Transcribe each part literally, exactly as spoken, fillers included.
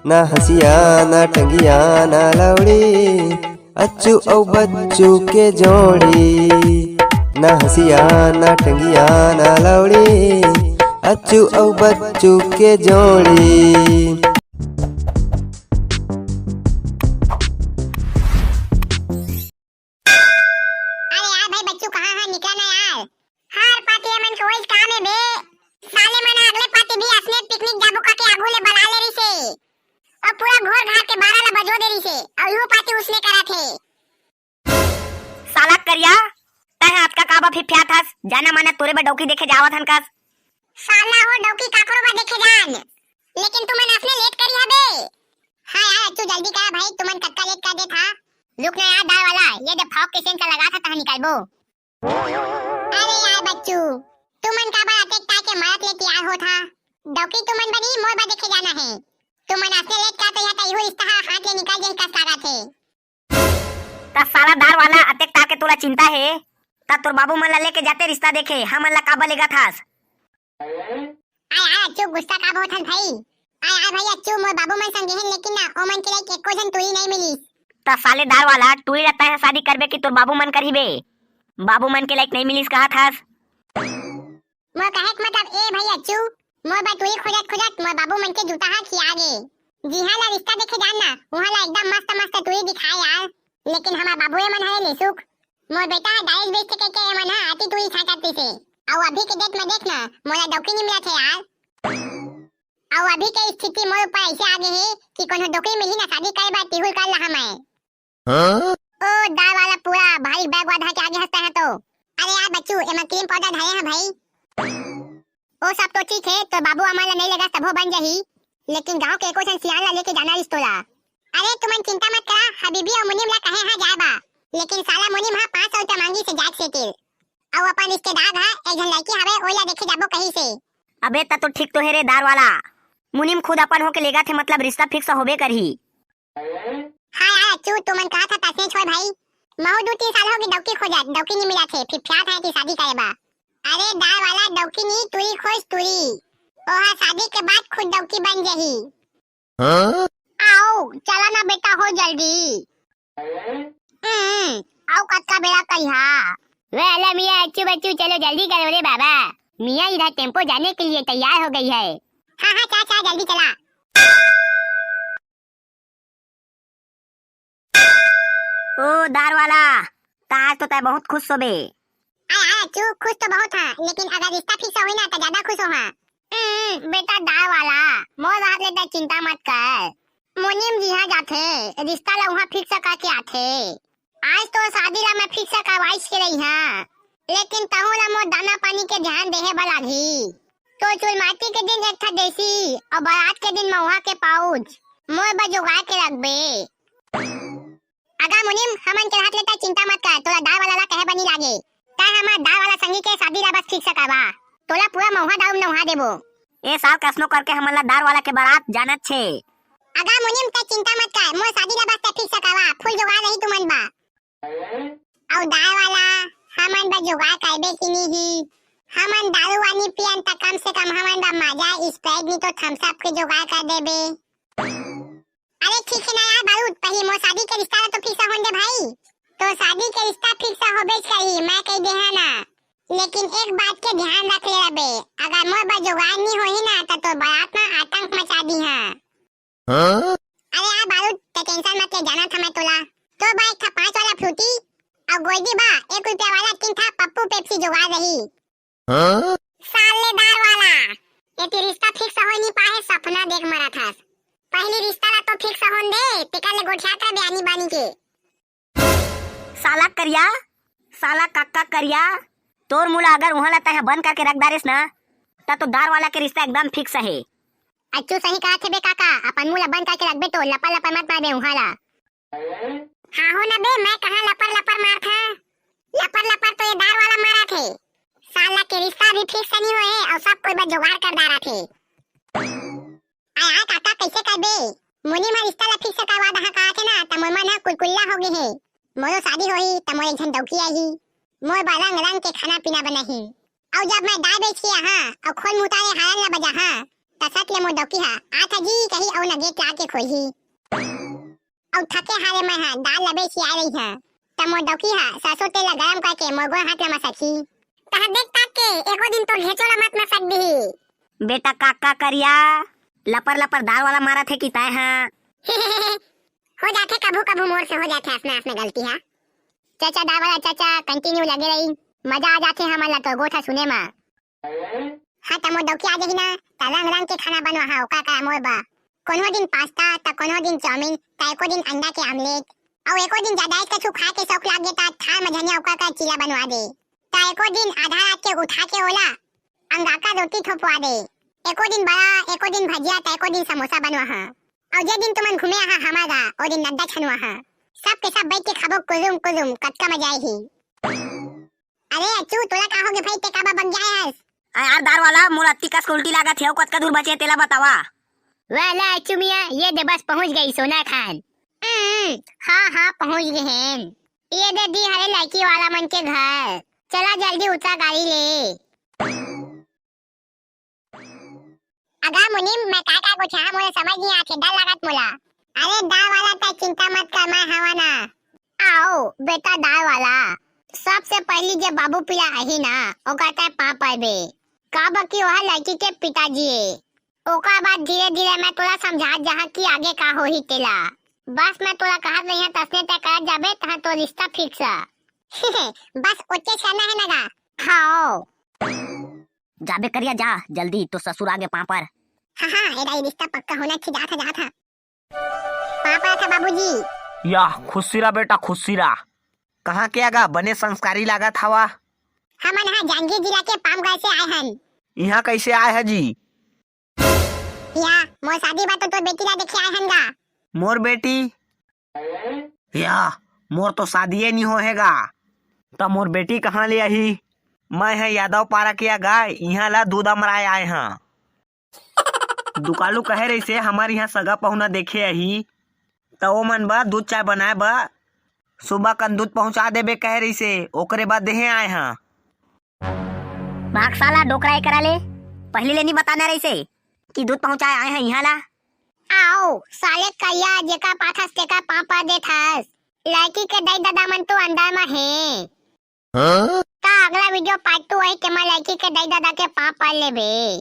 ना हँसिया, ना टंगिया, ना लौड़ी, अच्छू अउ बच्चू के जोड़ी। ना हँसिया, ना टंगिया, ना लौड़ी, अच्छू अउ बच्चू के जोड़ी। अरे यार भाई बच्चू, कहाँ है? निकला ना यार। हर पाती एमन के वही काम है बे। साले मन अगले पाती भी असने पिकनिक जाबो कके आगू ले बला ले रिसे। अउ पूरा घोर घार के बारह ला बजो दे रिसे। अउ इहू पाती उसने करा थे। साला करिया, तैं अतका काबर फिफियात हस? जाना माना तोरे बर डौकी देखे जावत हन कस। साला हो डौकी काकरो बर देखे जान, लेकिन तुमन असने लेट करी हबे। हाँ यार अच्छू जल्दी करा भाई, तुमन कतका लेट कर देत हा। रुक ना यार दार वाला, ये दे फॉग के सेंट ला लगा था तहाँ निकालबो। अरे यार बच्चू, तुमन काबर अतेक ताके मरत ले तियार होत हा? डौकी तुमन बनी मोर बर देखे जाना है। तुमन असने लेट कर तो यहाँ तैहू रिश्ता हा हाथ ले निकल जाही कस लागत है। त साला दार वाला अतेक ताके तोला चिंता हे, त तोर बाबू मन ला लेके जाते रिश्ता देखे, हमन ला काबर लेगत हस? आय आय अच्छू गुस्सा काबर होथन भाई। आय आय भाई अच्छू मोर बाबू मन संगे हेन लेकिन ना ओमन के लायक एको झन टूरी नहीं मिलिस। त साले दार वाला टूरी ला तैं शादी करबे कि तोर बाबू मन करही बे? बाबू मन के लायक नहीं मिलिस कहत हस। मोर कहे के मतलब ए भई अच्छू, मोर बर टूरी खोजत खोजत मोर बाबू मन के जूता हा खिया गे। जिहाँ ला रिश्ता देखे जान ना, उहाँ ला एकदम मस्त मस्त टूरी दिखाए यार। लेकिन हमार बाबू ए मन हरे लेसुक। मोर बेटा हा दाई बेच के के ए मन हा आती टूरी छाटत पीसे। अउ अभी के डेट में देख ना, मोला डौकी नहीं मिलत हे यार। अउ अभी के स्थिति मोर ऊपर ऐसे आ गए हे कि कोनो डौकी मिली ना शादी करे बर तिहुल कर ला हमें। हाँ? ओ दार वाला पूरा भारी बैग वाधा के आगे हंसता है तो। अरे यार बच्चू, एमा क्रीम पाउडर धरे हैं भाई। ओ सब तो ठीक है, तो बाबू अमन ला नहीं लेगा तभो बन जाही, लेकिन गांव के एको झन सियान ला लेके जाना रिस तोला। अरे तुमन चिंता मत करा, हबीबी और मुनीम ला कहे हाँ जाए बा, लेकिन साला मुनीम हा पाँच सौ रुपया मांगी से जाए सेटिल। अउ अपन रिश्तेदार हा एक झन लड़की हवे, ओई ला देखे जाबो कही से। अबे त तो ठीक तो है रे दार वाला, मुनीम खुद अपन होके लेगा थे, मतलब रिश्ता फिक्स होबे करही। हाँ यार अच्छू, तुमन कहा था तसने छोड़ भाई। महू दू तीन साल हो गए डौकी खोजत, डौकी नहीं मिला थे, फिर फ्यात है कि शादी करे बा। अरे दार वाला डौकी नहीं, तुरी खोज तुरी। ओहा शादी के बाद खुद डौकी बन जही। हाँ? आओ, चला ना बेटा, हो जल्दी। हम्म, आओ कतका बेरा करिहा। वे अला मियाँ, अच्छू बच्चू, चलो जल्दी करो रे बाबा। मियाँ इधर टेम्पो जाने के लिए तैयार हो गई है। हाँ, हाँ, चला, चला, जल्दी चला। ओ दार वाला, त आज तो तै बहुत खुश होबे। अरे हाँ अच्छू, खुश तो बहुत हाँ, लेकिन अगर रिश्ता फिक्स होही ना त ज्यादा खुश होहा। हम्म, बेटा दार वाला, मोर बात ले तै चिंता मत कर। मुनीम जी हाँ जाथे, रिश्ता ला उहाँ फिक्स करके आथे। आज तो शादी ला मैं फिक्स करवाइस के रही हाँ, लेकिन तहूँ ला मोर दाना पानी के ध्यान देहे बर लागही। तो चुलमाटी के दिन एक ठा देसी अउ बारात के दिन महुआ के पाउच मोर बर जोगाड़ के रखबे। अगा मुनीम, हमन के रहत ले तै चिंता मत कर, तोला दार वाला ला कहे बर नी लागे। तै हमर दार वाला संगी के शादी ला बस फिक्स करवा, तोला पूरा महुआ दारू नहुआ देबो। ए साल कसनो करके हमन ला दार वाला के बारात जाना छे। अगा मुनीम, तै चिंता मत कर, मोर शादी ला बस तै फिक्स करवा, फुल जोगाड़ रही तुमन बा। अउ दार वाला, हमन बर जुगाड़ करबे कि नहीं? हमन दारू वानी पियन त कम से कम हमन बर माजा, स्प्राइट नहीं तो थम्स अप के जुगाड़ कर देबे। अरे ठीक है ना यार बारूद, पहले मोर शादी के रिश्ता ला तो फिक्स होन दे भाई। तो शादी के रिश्ता फिक्स होबे करही, मैं कह दे हाँ ना। लेकिन एक बात के ध्यान रख ले रबे, अगर मोर बर जुगाड़ नहीं होही ना त तोर बारात में आतंक मचा दी हाँ। हाँ? अरे यार बारूद, ते टेंशन मत ले, जाना था मैं तोला। तो बा एक ठा पाँच वाला फ्रूटी अउ गोल्डी बा, एक रुपया वाला तीन ठा पप्पू पेप्सी जुगाड़ रही। हाँ? सालेदार वाला, ये ते रिश्ता फिक्स हो नहीं पाए, सपना देख मरा था। पहली रिश्ता ला तो फिक्स होन दे, तेकर ले गोठियात रह बयानी बानी के। साला करिया, साला कक्का करिया, तोर मुंह ला अगर उहाँ ला तैं बंद करके रख डारेस ना, त तो दार वाला के रिश्ता एकदम फिक्स हे। अच्छू सही कहा थे बे काका, अपन मुंह ला बंद करके रखबे तो लपर लपर मत मारबे उहाँ ला। हाँ हो ना बे, मैं कहाँ लपर लपर मार था? लपर लपर तो ये दार वाला मारा थे। साला के रिश्ता भी फिक्स नहीं होए और सब कोई बस जुगाड़ कर डारा थे। आय, आय काका, कइसे करबे? मुनीम रिश्ता ला फिक्स करवा दहा कहा थे ना, त मोर मन ह कुलकुल्ला हो गे हे। मोरो शादी होही, त मोर एक झन डौकी आही। मोर बर रंग रंग के खाना पीना बनाही। अउ जब मैं दाई बेच के आहा, अउ खोल मुतारे हारन ला बजाहा, तसत ले मोर दौकी ह, "आत ह जी," कही अउ नगे के आके खोही। अउ थके हारे मैं ह दाल लबे सिया रही ह। त मोर दौकी ह सरसों तेल ला गरम करके मोर गोड़ हाथ ला मसकही। तह देख ताक के एको दिन तोर घेचो ला मत मसक दिही। बेटा काका करिया, लपर लपर दाल वाला मारत हे कि तैं ह? हो जाथे कभू कभू मोर से हो जाथे असना असना गलती ह। चाचा दाल वाला चाचा continue लगे रही, मजा आ जाथे हमन ला तो गोठ सुने म। हाँ, त मोर दौकी आ जाही ना, त रंग रंग के खाना बनवा हा, ओकर करा मोर बा। कोनो दिन पास्ता, त कोनो दिन चाउमीन, त एको दिन अंडा के आमलेट। अउ एको दिन जादा कछु खाए के शौक लाग गे, त थाल म झनिया ओकर करा चीला बनवा दे। त एको दिन आधा रात के उठा के ओला अंगाका रोटी थोपवा दे। एको दिन बड़ा, एको दिन भजिया, त एको दिन समोसा बनवा हा। अउ जे दिन तुमन घूमे आहा हमर गा, ओ दिन नद्दा छनुआ हा। सब के सब बैठ के खाबो कुलुम कुलुम, कतका मजा आही। अरे अच्छू, तोला का होगे भाई, ते काबर बंगियाए हस? आ यार दार वाला, मोला अत्ती कस के उल्टी लागत हे, अउ कतका दूर बचे तेला बतावा। वाह ले अच्छू मियाँ, ये दे बस पहुंच गई सोना खान। हम्म, हाँ हाँ पहुंच गे हेन। ये दे दी हरे लड़की वाला मन के घर। चला जल्दी उतरा गाड़ी ले। अगा मुनीम, मैं का का गोठियाहूं मोला समझ नइ आथे, डर लागत मोला। अरे दार वाला, तै चिंता मत कर, मैं हवं ना। आओ बेटा दार वाला, सबसे पहिली जे बाबू पिला आही ना, ओकर तै पाँव परबे, काबर कि ओहा लड़की के पिताजी ए। ओकर बाद धीरे धीरे मैं तोला समझात जाहूं कि आगे का होही तेला। बस मैं तोला कहत रहिहूं, तसने तै करत जाबे, तहां तोर रिश्ता fix। बस ओतके करना हे ना गा। हाँ। जाबे करिया जा, जल्दी तो ससुर आगे पाँव पर। हाँ, हाँ, ए दाई रिश्ता पक्का होना चाहिए, जात हा, जात हा। पाँव परत हा बाबूजी। या, खुशी रह बेटा, खुशी रह। कहाँ के आगा बने संस्कारी लागत हवा? हमन हा जांजगीर जिला के पामगढ़ से आए हन। इहाँ कैसे आए है जी? या, मोर शादी बा तो तोर बेटी ला देखे आए हन गा। मोर बेटी? या, मोर तो शादीए नी होहे गा। त मोर बेटी कहाँ ले आही? मैं ह यादव पारा के आगा, इहाँ ला दूध अमराए आए हं। दुकालू कहे रहिसे, हमर इहाँ सगा पहुना देखे आही, त ओमन बर दूध चाय बनाए बर सुबह कन दूध पहुँचा देबे कहे रहिसे, ओकरे बर देहे आए हं। भाग साला डोकरा एकरा ले, पहिली ले नी बताना रहिसे कि दूध पहुँचाए आए हं इहाँ ला। आओ, साले करिया, जेकर पाथस तेकर पाँव पर देथस। लड़की के दाई ददा मन तो अंदर म हे। हाँ? त अगला video part two आही, तेमा लड़की के दाई ददा के पाँव पर लेबे।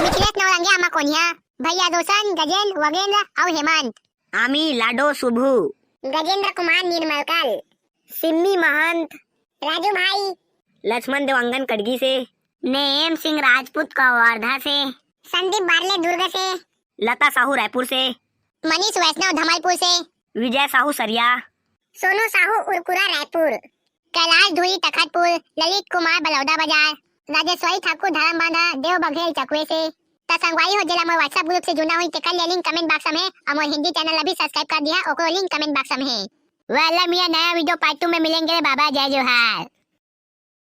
मिथिलेश नौरंगिया आमा कोनिया, भैया रोशन, गजेंद्र, वगेंद्र अउ हेमंत। आमी लाडो सुभू। गजेंद्र कुमार निर्मलकल। सिम्मी महंत। राजू भाई। लक्ष्मण देवांगन कड़गी से। नेम सिंह राजपूत कवर्धा से। संदीप बारले दुर्ग से। लता साहू रायपुर से। मनीष वैष्णव धमलपुर से। विजय साहू सरिया। सोनू साहू उरकुरा रायपुर। कैलाश धुरी तखतपुर। ललित कुमार बलौदा बाजार। राजेश्वरी ठाकुर धरमबांधा देव बघेल चकवे से। त संगवारी हो, जेला मोर WhatsApp group से जुड़ना होही, तेकर लिए link comment box म हे, अउ मोर हिंदी channel ला भी subscribe कर दिहा, ओकरो link comment box म हे। वाला मियाँ, नया video part two में मिलेंगे रे बाबा, जय जोहार।